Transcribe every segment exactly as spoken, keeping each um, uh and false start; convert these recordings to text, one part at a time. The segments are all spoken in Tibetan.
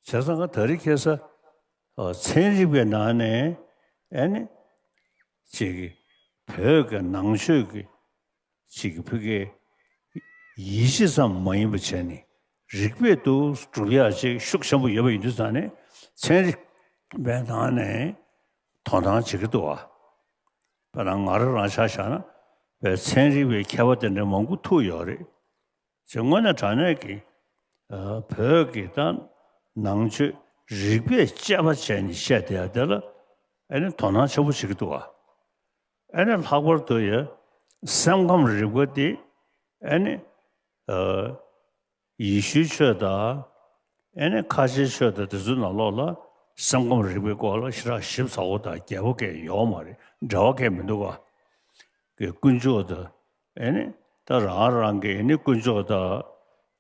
བྱས་ཙང་ད་རེས་ཁ་སང་ཚན་རིག་པའི་ནང་ནས་ཨ་ནི་ཅིག་བོད་ཀྱི་ནང་ཆོས་ཀྱི་ཅིག་ཕ་གིའི་ཡིད་ཆེས་ཙམ་མ་ཡིན་པ་བྱས་ནས་རིགས་པས་དུ་སྒྲུབ་ཡག་ཅིག་ཤུགས་ཆེན་པོ་ཡོད་པ་ཡིན་དུས་ཙང་ནས་ཚན་རིག་པའི་ནང་ནས་དོ་སྣང་བྱེད་ཀྱི་འདུག་བ། དཔེར་ན་ང་རང་རང་ཆ་བཞག་ན་བས་ཚན་རིག་པའི་མཁས་པ་དེ་འདྲ་མང་པོ་ཐུག་ཡོད་རེད། ཅེས་དངོས་གནས་དྲང་གནས་ཀྱི་བོད་ཀྱི་ད་ནང་ཆོས་རིགས་པས་དཔྱད་པ་བྱས་ནས་བཤད་བསྡད་ཡ་དེ་ལ་ཨ་ནི་དོ་སྣང་ཆེན་པོ་བྱེད་ཀྱི་འདུག་བ། ཨ་ནི་ལྷག་པར་དུ་ཡ་སེམས་ཁམས་རིག་པ་དེ་ཨ་ནི་ཡེ་ཤུའི་ཆོས་དང་ཨ་ནི་ཁ་ཆེའི་ཆོས་དང་དེ་ཚོའི་ནང་ལོགས་ལ་སེམས་ཁམས་རིག་པའི་སྐོར་ལ་ཞེ་དྲག་ཞིབ་ཚགས་པོ་དང་རྒྱས་པོ་གང་ཡོད་མ་རེད། འབྲེལ་བ་གང་མི་འདུག་བ། གི་དཀོན་མཆོག་དང་ཨ་ནི་ད་རང་རང་གི་ཨ་ནི་དཀོན་མཆོག་དང་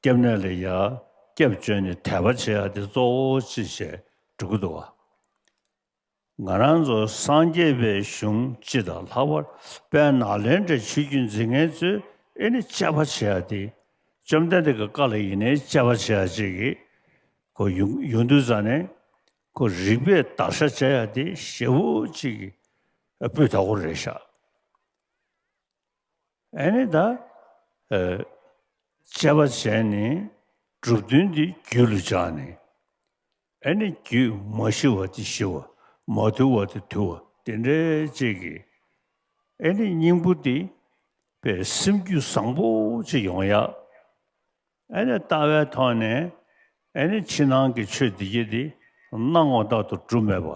སྐྱབས་གནས་ལ་ཡ་སྐྱབས་བཅོལ་ནས་དད་པ་བྱེད་ཡ་དེ་གཙོ་བོ་ཅིག་བྱས་འགྲོ་གི་འདུག་བ། ང་རང་ཚོ་སངས་རྒྱས་པའི་གཞུང་སྤྱི་དང་ལྷག་པར་དཔལ་ནཱ་ལེནྡྲའི་ཆོས་བརྒྱུད་འཛིན་མཁན་ཚོས་ཨེ་ནི་དཔྱད་པ་བྱེད་ཡ་དེ་བཅོམ་ལྡན་འདས་ཀྱི་བཀའ་ལ་ཡིན་ནའི་དཔྱད་པ་བྱེད་ཡ་ཅིག་གི་གོ་ཡོང་ཡོང་དུས་ཙང་ནས་ཁོ་རིགས་པས་བརྡར་ཤ་བྱེད་ཡ་དེ་ཞེ་པོ་ཅིག་གི་སྤུས་དག་པོ་རེད་ཤག་ཨེ་ནི་ད་ཨ་དཔྱད་པ་བྱས་ནས་གྲུབ་དོན་འདི་རྒྱུད་ལ་འཇགས་ནས་ཨེ་ནི་རྒྱུད་མ་ཞི་བ་དེ་ཞི་བ། མ་དུལ་བ་དེ་དུལ་བ་དེ་འདྲའི་ཅིག་གི་ཨེ་ནི་སྙིང་པོ་དེ་དཔེ་སེམས་རྒྱུད་བཟང་པོ་ཅིག་ཡོང་ཡ། ཨེ་ནི་ལྟ་བའི་ཐོག་ནས་ཨེ་ནི་ཕྱི་ནང་གི་ཆོས་འདི་གྱད་དེ་སྣང་བ་ལྟར་དུ་གྲུབ་མེད་པ།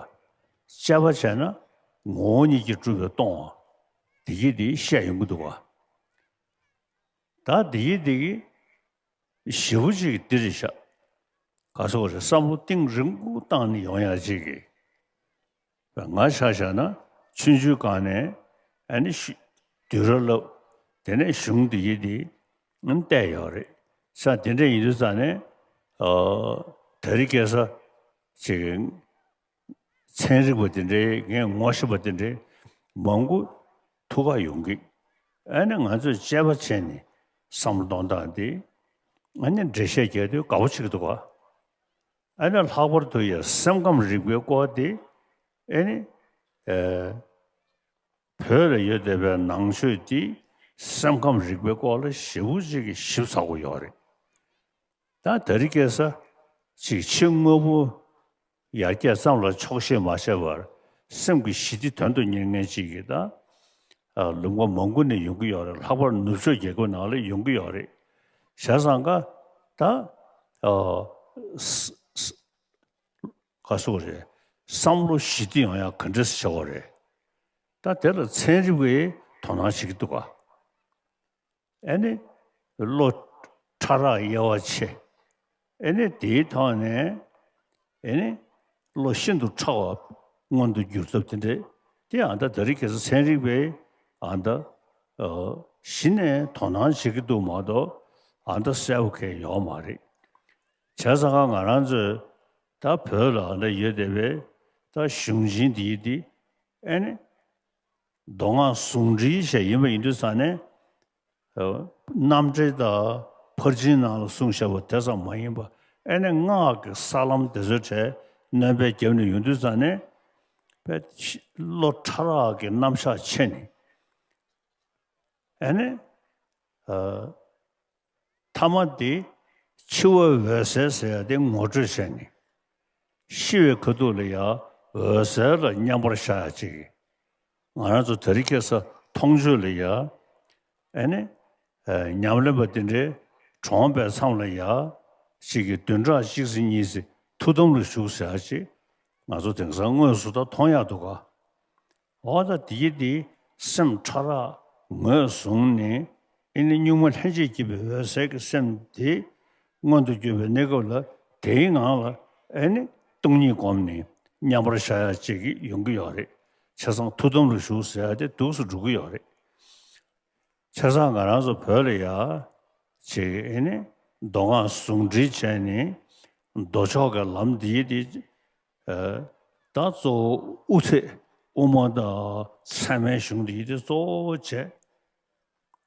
དཔྱད་པ་བྱས་ན་ངོ་བོ་ཉིད་ཀྱིས་གྲུབ་པའི་སྟོང་བ་འདི་གྱད་དེ་བཤད་ཡོང་གི་འདུག་བ། ད་འདི་གྱད་དེ་གི་ཞེ་པོ་ཅིག་འདི་རེད་ཤག་ག་སོགས་རེད། བསམ་བློ་གཏིང་རིང་པོ་བཏང་ནས་ཡོང་ཡ་ཅིག་གི་ང་ཆ་བཞག་ན་ཆུང་ཆུང་སྒང་ནས་ཨ་ནི་ཤི་དུས་ར་ལབ། དེ་ནས་གཞུང་འདི་གྱད་དེ་བལྟས་ཡོད་རེད་ཤག་དེ་འདྲ་ཡིན་དུས་ཙང་ནས་ཨ་དེ་རིང་ཁ་སང་ཅིག་ཚན་རིག་པ་དེ་འདྲའི་ངས་ངོ་ཤེས་པ་དེ་འདྲའི་མང་པོ་ཐུག་ག་ཡོང་གི། ཨ་ནི་ང་ཚོས་དཔྱད་པ་བྱས་ནས་བསམ་བློ་གཏོང་སྟངས་དེ་ཨ་ནི་འགྲེལ་བཤད་རྒྱག་དུས་དགའ་པོ་བྱེད་ཀྱི་འདུག་ག་ཨ་ནི་ལྷག་པར་དུ་ཡང་སེམས་ཁམས་རིག་པའི་སྐོར་དེ་ཨ་ནི་ཨེ་བོད་ལ་ཡོད་བསྡད་པའི་ནང་ཆོས་དེ་སེམས་ཁམས་རིག་པའི་སྐོར་ལ་ཞེ་པོ་ཅིག་གི་ཞིབ་ཚགས་པོ་ཡོད་རེད། ད་དེ་རིང་ཁ་སང་ཅིག་ཕྱི་དངོས་པོ་ཡར་རྒྱས་ཙམ་ལ་ཆོག་ཤེས་མ་བྱས་པར་སེམས་ཀྱི་ཞི་བདེ་དོན་དུ་གཉེར་མཁན་ཅིག་གིས་ད་ཨ་ལུང་པ་མང་པོ་ནས་ཡོང་གི་ཡོད་རེད། ལྷག་པར་ནུབ་ཕྱོགས་རྒྱལ་ཁབ་ནང་ལ་ཡོང་གི་ཡོད་རེད། བྱས་ཙང་ཀ་ད་ཨ་ས་ས་ག་སོགས་རེད། བསམ་བློ་ཞི་བདེ་ཡོང་ཡ་ག་འདྲས་བྱེད་དགོས་རེད། ད་དེ་ལ་ཚན་རིག་པས་དོ་སྣང་བྱེད་ཀྱི་འདུག་ག་ཨ་ནི་བློ་ཕྲ་རགས་དབྱེ་བ་ཕྱེ། ཨ་ནི་དེའི་ཐོག་ནས་ཨ་ནི་བློ་ཤིན་ཏུ་ཕྲ་བ་མངོན་དུ་འགྱུར་ཐབས་དེ་འདྲས་དེ་ཨ་ད་དེ་རིང་ཁ་སང་ཚན་རིག་པས་ཨ་ད་ཨ་གཞི་ནས་དོ་སྣང་བྱེད་ཀྱི་འདུག་མ་གཏོགས་ཨ་ད་གསལ་པོ་གང་ཡོད་མ་རེད། བྱས་ཙང་ཀ་ང་རང་ཚོས་ད་བོད་ལ་ཨ་ད་ཡོད་བསྡད་པའི་ད་གཞུང་ཆེན་འདི་འདི་ཨ་ནི་མདོ་སྔགས་ཟུང་འབྲེལ་བྱས་ཡིན་པ་ཡིན་དུས་ཙང་ནས། རྣམ་འགྲེལ་དང་ཕར་ཕྱིན་ནང་ལ་གསུངས་བཞག་པ་དེ་ཙམ་མ་ཡིན་པ། ཨ་ནི་སྔགས་ཀྱི་ས་ལམ་དེ་ཚོའི་གྲས་སྣོན་པ་བརྒྱབ་ནས་ཡོང་དུས་ཙང་ནས་དཔེ་བློ་ཕྲ་རགས་ཀྱི་རྣམ་གཞག་ཕྱེ་ནས། ཨ་ནི་ཨ་ཐ་མ་དེ་འཆི་བའི་འོད་གསལ་ཟེར་ཡ་དེ་ངོ་སྤྲོད་བྱས་ནས། ཤི་བའི་ཁ་ཐུག་ལ་ཡང་འོད་གསལ་ལ་མཉམ་པར་བཞག་ཡ་གཅིག་ང་རང་ཚོ་དེ་རིང་ཁ་སང་མཐོང་ཆོས་ལ་ཡང་ཨ་ནི་ཨ་ཉམས་ལེན་པ་དེ་འདྲའི་གྲོངས་པའི་མཚམས་ལ་ཡང་གཅིག་གིས་བདུན་ཕྲག་གཅིག་ཙམ་གཉིས་ཙམ་ཐུགས་དམ་ལ་བཞུགས་ཟེར་ཡ་གཅིག་ང་ཚོ་དེང་སང་དངོས་སུ་ད་མཐོང་ཡག་འདུག་ག་འོ་ད་དེའི་དེ་སེམས་ཕྲ་རགས་ངོས་བཟུང་ནས་ཨེ་ནི་གཉུག་མ་ལྷན་ཅིག་སྐྱེས་པའི་འོད་གསལ་གྱི་སེམས་དེ་མངོན་དུ་གྱུར་པའི་གནས་སྐབས་ལ་དེའི་ངང་ལ་ཨེ་ནི་སྟོང་ཉིད་བསྒོམས་ནས་མཉམ་པར་བཞག་ཡ་ཅིག་ཡོང་གི་ཡོད་རེད། བྱས་ཙང་ཐུགས་དམ་ལ་བཞུགས་ཟེར་ཡ་དེ་འདུག་སེ་འགྲོ་གི་ཡོད་རེད། བྱས་ཙང་ང་རང་ཚོ་བོད་ལ་ཡ་ཅིག་ཨེ་ནི་མདོ་སྔགས་ཟུང་འབྲེལ་བྱས་ནས་མདོ་ཕྱོགས་ཀྱི་ལམ་འདིའི་དེ། ཨ་ད་གཙོ་བོ་དབུ་ཚད་དབུ་མ་དང་ཚད་མའི་གཞུང་འདི་ཡིན་ཏེ་གཙོ་བོ་བྱས།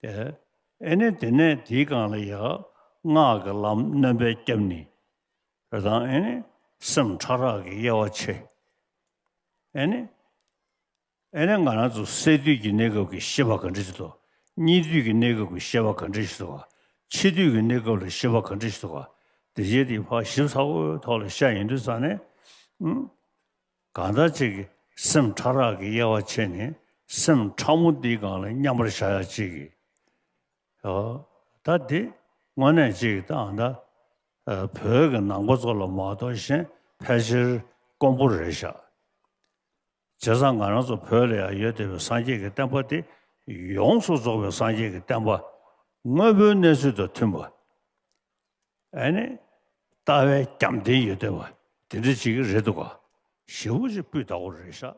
ཨེ་ཨེ་ནི་དེ་ནས་དེའི་སྒང་ལ་ཡང་སྔགས་ཀྱི་ལམ་སྣོན་པ་བརྒྱབ་ནས་རེད་དང་། ཨེ་ནི་ སེམས་ཕྲ་རགས་ཀྱི་དབྱེ་བ་ཕྱེ། ཨེ་ནི། ཨེ་ནས་ང་རང་ཚོ་སད་དུས་ཀྱི་གནས་སྐབས་ཀྱི་ཤེས་པ་ག་འདྲ་ཞིག་འདུག་གཉིད་དུས་ཀྱི་གནས་སྐབས་ཀྱི་ཤེས་པ་ག་འདྲ་ཞིག་འདུག་འཆི་དུས་ཀྱི་གནས་སྐབས་ལ་ཤེས་པ་ག་འདྲ་ཞིག་འདུག་དེ་བྱས་དེ་ཕར་ཞིབ་ཚགས་པོའི་ཐོག་ལ་བཤད་ཡོང་དུས་ཙང་ནས། ཨུམ། གང་ལྟར་ཅིག་གི་སེམས་ཕྲ་རགས་ཀྱི་དབྱེ་བ་ཕྱེ་ནས་སེམས་ཕྲ་མོ་འདིའི་སྒང་ལ་མཉམ་པར་བཞག་ཡ་ཅིག་གི། ཨོ། ད་འདི་དངོས་གནས་ཅིག་གི་ད་ཨ་ད། ཨ། བོད་ཀྱི་ནང་པ་ཚོ་ལ་མ་གཏོགས་གཞན་ཕལ་ཆེར་དཀོན་པོ་རེད་ཤག་བྱས་ཙང་ང་རང་ཚོ་བོད་ལ་ཡང་ཡོད་བསྡད་པའི་སངས་རྒྱས་ཀྱི་བསྟན་པ་དེ་ཡོངས་སུ་རྫོགས་པའི་སངས་རྒྱས་ཀྱི་བསྟན་པ་དངོས་པོའི་གནས་ཚུལ་དང་མཐུན་པ། ཨ་ནི་ལྟ་བའི་རྒྱབ་རྟེན་ཡོད་བསྡད་པ་དེ་འདྲ་ཅིག་རེད་འདུག་ག་ཞེ་པོ་ཅིག་སྤུས་དག་པོ་རེད་ཤག